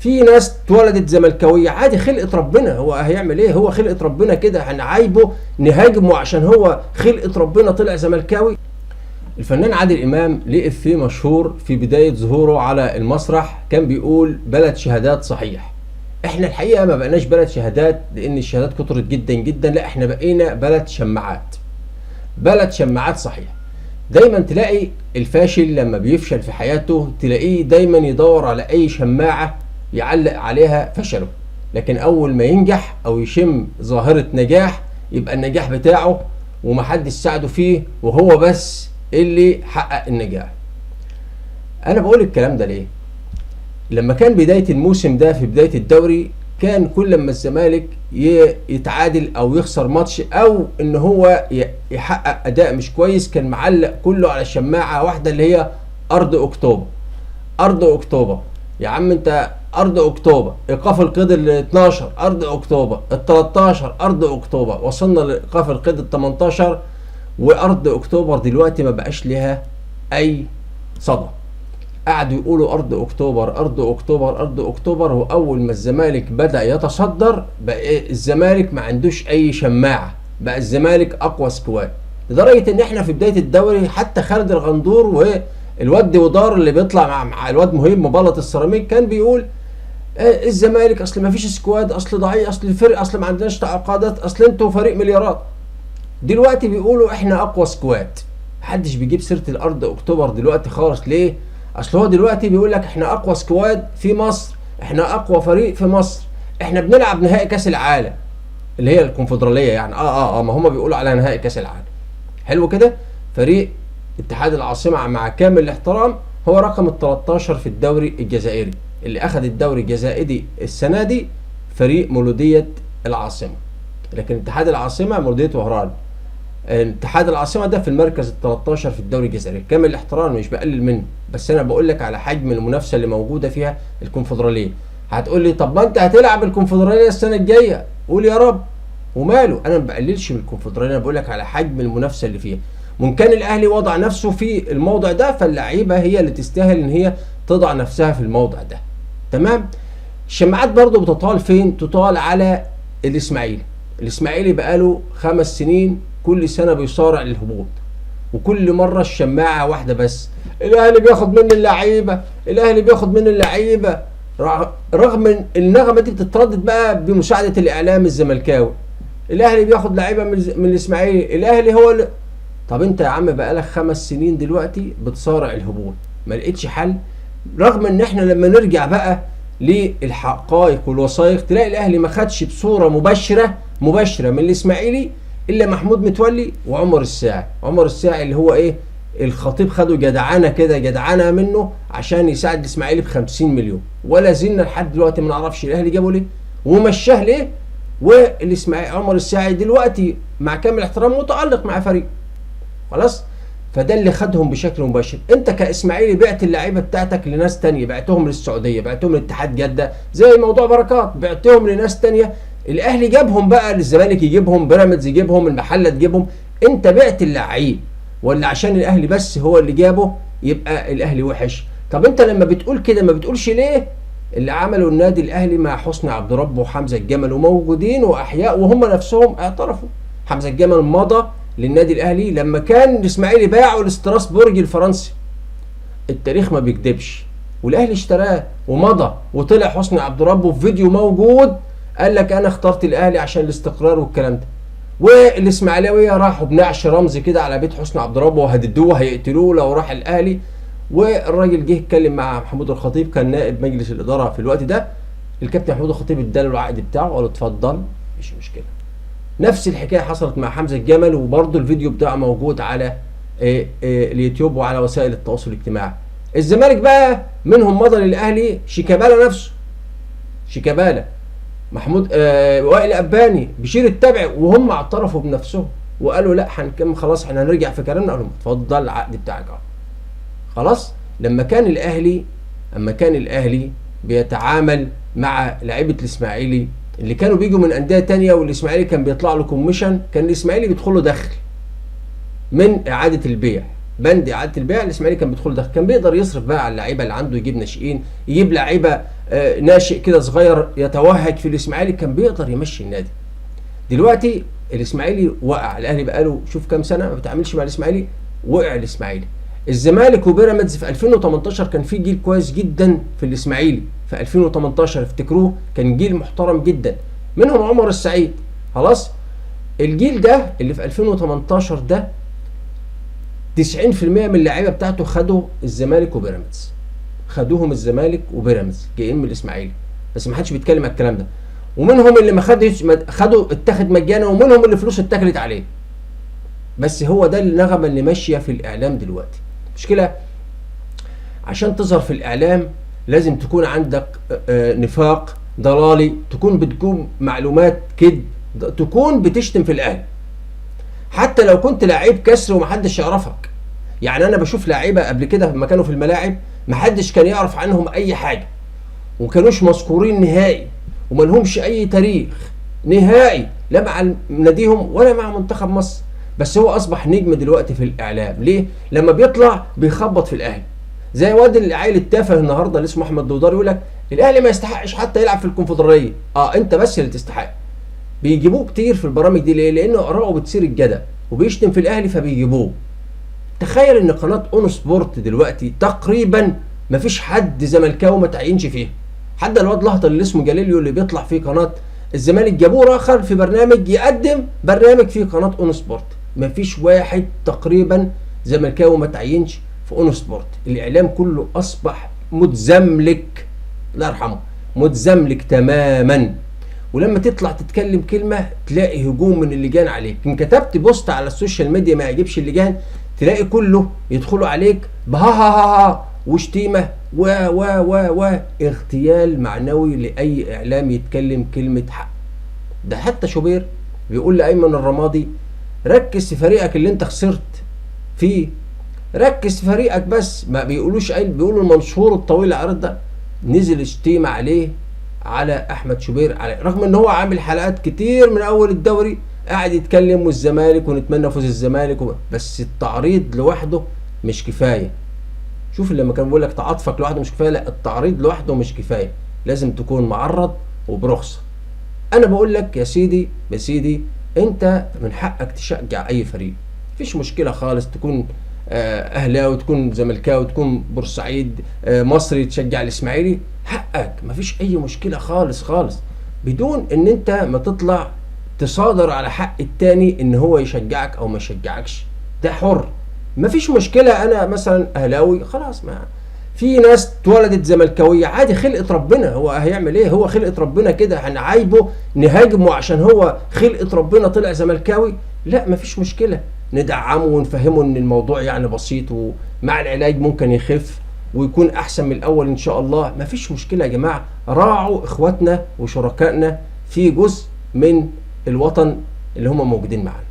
في ناس اتولدت زملكاويه عادي، خلقه ربنا، هو هيعمل ايه؟ هو خلقه ربنا كده، هنعايبه نهاجمه عشان هو خلقه ربنا طلع زملكاوي؟ الفنان عادل امام ليه افيه مشهور في بداية ظهوره على المسرح، كان بيقول بلد شهادات. صحيح احنا الحقيقة ما بقناش بلد شهادات لان الشهادات كترت جدا جدا، لا احنا بقينا بلد شماعات، بلد شماعات. صحيح دايما تلاقي الفاشل لما بيفشل في حياته تلاقيه دايما يدور على اي شماعة يعلق عليها فشله، لكن اول ما ينجح او يشم ظاهره نجاح يبقى النجاح بتاعه ومحدش ساعده فيه وهو بس اللي حقق النجاح. انا بقول الكلام ده ليه؟ لما كان بداية الموسم ده في بداية الدوري كان كل ما الزمالك يتعادل او يخسر ماتش او ان هو يحقق اداء مش كويس كان معلق كله على شماعة واحدة اللي هي ارض اكتوبر. ارض اكتوبر يا عم انت، ارض اكتوبر، ايقاف القيد ال 12 ارض اكتوبر، ال 13 ارض اكتوبر، وصلنا لايقاف القيد ال 18، وارض اكتوبر دلوقتي ما بقاش لها اي صدى. قعدوا يقولوا ارض اكتوبر ارض اكتوبر ارض اكتوبر، واول ما الزمالك بدا يتصدر بقى الزمالك ما عندوش اي شماعة، بقى الزمالك اقوى squad، لدرجة ان احنا في بداية الدوري حتى خالد الغندور والواد ودار اللي بيطلع مع الواد مهيب مبلط السيراميك كان بيقول الزمالك اصل ما فيش squad، اصل ضعيف، اصل الفرق، اصل ما عندناش تعاقدات، اصل انتوا فريق مليارات. دلوقتي بيقولوا احنا اقوى squad، محدش بيجيب سيره الارض اكتوبر دلوقتي خالص. ليه؟ اصل هو دلوقتي بيقول لك احنا اقوى squad في مصر، احنا اقوى فريق في مصر، احنا بنلعب نهائي كاس العالم اللي هي الكونفدراليه يعني، ما هم بيقولوا على نهائي كاس العالم. حلو كده. فريق اتحاد العاصمة مع كامل الاحترام هو رقم ال 13 في الدوري الجزائري، اللي اخذ الدوري الجزائري السنة دي فريق مولوديه العاصمة، لكن اتحاد العاصمة مولوديه وهران. اتحاد العاصمة ده في المركز ال 13 في الدوري الجزائري، كامل الاحترام مش بقلل منه، بس انا بقول لك على حجم المنافسة اللي موجودة فيها الكونفدراليه. هتقول لي طب ما انت هتلعب الكونفدراليه السنة الجاية، قول يا رب وماله، انا ما بقللش من الكونفدراليه، انا بقول لك على حجم المنافسة اللي فيها. وان كان الاهلي وضع نفسه في الموضع ده فاللعيبه هي اللي تستاهل ان هي تضع نفسها في الموضع ده. تمام. الشماعات برضو بتطال فين؟ تطال على الاسماعيلي. الاسماعيلي بقاله 5 سنين كل سنة بيصارع للهبوط، وكل مرة الشماعه واحدة بس، الاهلي بياخد مني اللعيبة، الاهلي بياخد مني اللعيبة، رغم ان النغمة دي بتتردد بقى بمساعدة الاعلام الزملكاوي، الاهلي بياخد لعيبة من الاسماعيلي، الاهلي هو اللي... طب انت يا عم بقالك 5 سنين دلوقتي بتصارع الهبوط، ما لقيتش حل؟ رغم ان احنا لما نرجع بقى للحقائق والوثائق تلاقي الاهلي ما خدش بصورة مباشرة من الاسماعيلي الا محمود متولي وعمر الساعي. عمر الساعي اللي هو ايه، الخطيب خده جدعانه كده، جدعانه منه عشان يساعد الاسماعيلي ب 50 مليون، ولا زلنا لحد دلوقتي ما نعرفش الاهلي جابه ليه ومشاه ليه. والاسماعيلي عمر الساعي دلوقتي مع كامل احترام متالق مع فريق خلاص، فده اللي خدهم بشكل مباشر. انت كاسماعيلي بعت اللعيبة بتاعتك لناس تانية، بعتهم للسعودية، بعتهم لاتحاد جده زي موضوع بركات، بعتهم لناس تانية. الاهلي جابهم بقى، للزمالك يجيبهم، بيراميدز يجيبهم، المحلة تجيبهم. انت بعت اللعيب ولا عشان الاهلي بس هو اللي جابه يبقى الاهلي وحش؟ طب انت لما بتقول كده ما بتقولش ليه اللي عمله النادي الاهلي مع حسني عبد ربه وحمزة الجمل، وموجودين واحياء وهم نفسهم اعترفوا. حمزة الجمل مضى للنادي الاهلي لما كان الاسماعيلي باعه لستراسبورج الفرنسي، التاريخ ما بيكذبش، والاهلي اشتراه ومضى، وطلع حسني عبد ربه في فيديو موجود قال لك انا اخترت الاهلي عشان الاستقرار والكلام ده. والاسماعيلاويه راحوا بنعش رمزي كده على بيت حسني عبد ربه وهددوه هيقتلوه لو راح الاهلي. والراجل جه اتكلم مع محمود الخطيب، كان نائب مجلس الادارة في الوقت ده، الكابتن محمود الخطيب اداله العقد بتاعه وقال له اتفضل مفيش مشكلة. نفس الحكاية حصلت مع حمزة الجمل، وبرضه الفيديو بتاعه موجود على اليوتيوب وعلى وسائل التواصل الاجتماعي. الزمالك بقى منهم مضى للاهلي شيكابالا نفسه، شيكابالا، محمود وائل أباني، بشير التبع، وهم اعترفوا بنفسهم وقالوا لا هنكمل خلاص احنا هنرجع في كلامنا. قالوا اتفضل العقد بتاعك اهو خلاص. لما كان الاهلي، اما كان الاهلي بيتعامل مع لعيبة الاسماعيلي اللي كانوا بيجوا من اندية تانية والاسماعيلي كان بيطلع له commission، كان الاسماعيلي بيدخل له دخل من اعاده البيع. بند اعاده البيع الاسماعيلي كان بيدخل دخل، كان بيقدر يصرف بقى على اللعيبة اللي عنده، يجيب ناشئين، يجيب لعيبة ناشئ كده صغير يتوهج في الاسماعيلي، كان بيقدر يمشي النادي. دلوقتي الاسماعيلي وقع، الاهلي بقاله شوف كام سنة ما بيتعاملش مع الاسماعيلي، وقع الاسماعيلي. الزمالك وبيراميدز في 2018 كان في جيل كويس جدا في الاسماعيلي، في 2018 افتكروه كان جيل محترم جدا، منهم عمر السعيد. خلاص الجيل ده اللي في 2018 ده 90% من اللعيبة بتاعته خدوا الزمالك وبيراميدز، خدوهم الزمالك وبيراميدز جايين من الاسماعيلي، بس ما حدش بيتكلم على الكلام ده. ومنهم اللي ما خدش، خدوا اتاخد مجانا، ومنهم اللي فلوسه اتاكلت عليه. بس هو ده النغمة اللي ماشية في الاعلام دلوقتي. مشكلة عشان تظهر في الاعلام لازم تكون عندك نفاق ضلالي، تكون بتقوم معلومات كذب، تكون بتشتم في الاهلي، حتى لو كنت لعيب كسر ومحدش يعرفك. يعني انا بشوف لعيبة قبل كده لما كانوا في الملاعب محدش كان يعرف عنهم اي حاجة، وكانوش مذكورين نهائي، وملهمش اي تاريخ نهائي لا مع ناديهم ولا مع منتخب مصر، بس هو اصبح نجم دلوقتي في الاعلام. ليه؟ لما بيطلع بيخبط في الاهلي، زي واد العيل التافه النهارده اللي اسمه احمد دودار، يقول لك الاهلي ما يستحقش حتى يلعب في الكونفدراليه. انت بس اللي تستحق. بيجيبوه كتير في البرامج دي ليه؟ لانه اراءه بتصير الجدل وبيشتم في الاهلي فبيجيبوه. تخيل ان قناة اون سبورت دلوقتي تقريبا مفيش حد زملكاوي ما تعينش فيها، حتى الواد لهطل اللي اسمه جاليليو اللي بيطلع في قناة الزمالك جابوه راخر في برنامج يقدم برنامج في قناة اون سبورت. مفيش واحد تقريبا زملكاوي ما تعينش في اون سبورت. الاعلام كله اصبح متزملك، الله يرحمه، متزملك تماما. ولما تطلع تتكلم كلمة تلاقي هجوم من اللجان عليك. ان كتبت post على ال social media ما يعجبش اللجان تلاقي كله يدخلوا عليك بها ها ها ها وشتيمه و و و و اغتيال معنوي لاي اعلام يتكلم كلمة حق. ده حتى شوبير بيقول لايمن الرمادي ركز في فريقك اللي انت خسرت فيه، ركز في فريقك بس. ما بيقولوش اي، بيقولوا المنشور الطويل العريض ده نزل شتيمه عليه على احمد شوبير، على رغم ان هو عامل حلقات كتير من اول الدوري قاعد يتكلم والزمالك ونتمنى فوز الزمالك بس التعريض لوحده مش كفاية. شوف لما كان بيقول لك تعاطفك لوحده مش كفاية، لا التعريض لوحده مش كفاية، لازم تكون معرض وبرخصه. انا بقول لك يا سيدي يا سيدي، انت من حقك تشجع اي فريق، مفيش مشكلة خالص، تكون اهلاوي، تكون زملكاوي، تكون بورسعيد، مصري، تشجع الاسماعيلي، حقك، مفيش اي مشكلة خالص خالص، بدون ان انت ما تطلع تصادر على حق التاني ان هو يشجعك او ما يشجعكش، ده حر، مفيش مشكلة. انا مثلا اهلاوي خلاص، ما في ناس اتولدت زملكاويه عادي، خلقه ربنا، هو هيعمل ايه؟ هو خلقه ربنا كده، هنعايبه نهاجمه عشان هو خلقه ربنا طلع زملكاوي؟ لا مفيش مشكلة، ندعمه ونفهمه ان الموضوع يعني بسيط ومع العلاج ممكن يخف ويكون احسن من الاول ان شاء الله، مفيش مشكلة يا جماعة. راعوا اخواتنا وشركائنا في جزء من الوطن اللي هم موجودين معانا.